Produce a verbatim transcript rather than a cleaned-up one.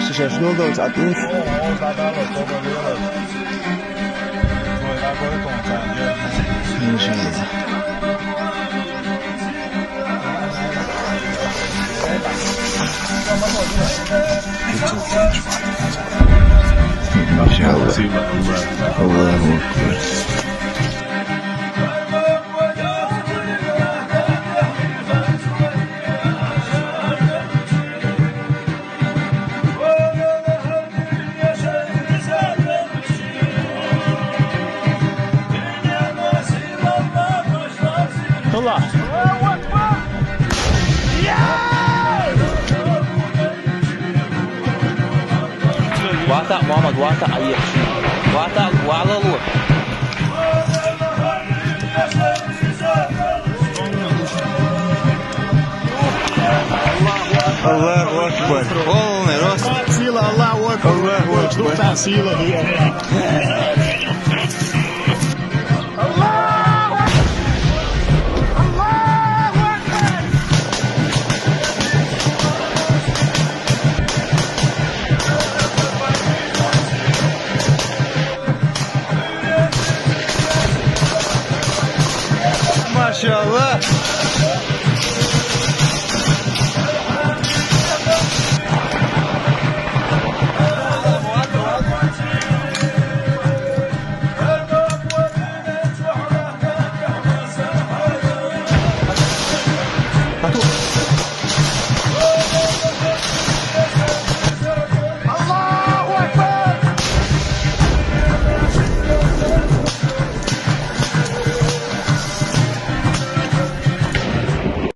Сейчас долго отдых. Иншалла. Иншалла. Аллаху акбар. Тыла. Вата, Мухаммад, вата, айе. Вата, вала лу. Аллаху акбар. Полный рост. Сила Аллаху акбар. Аллаху акбар. Сила.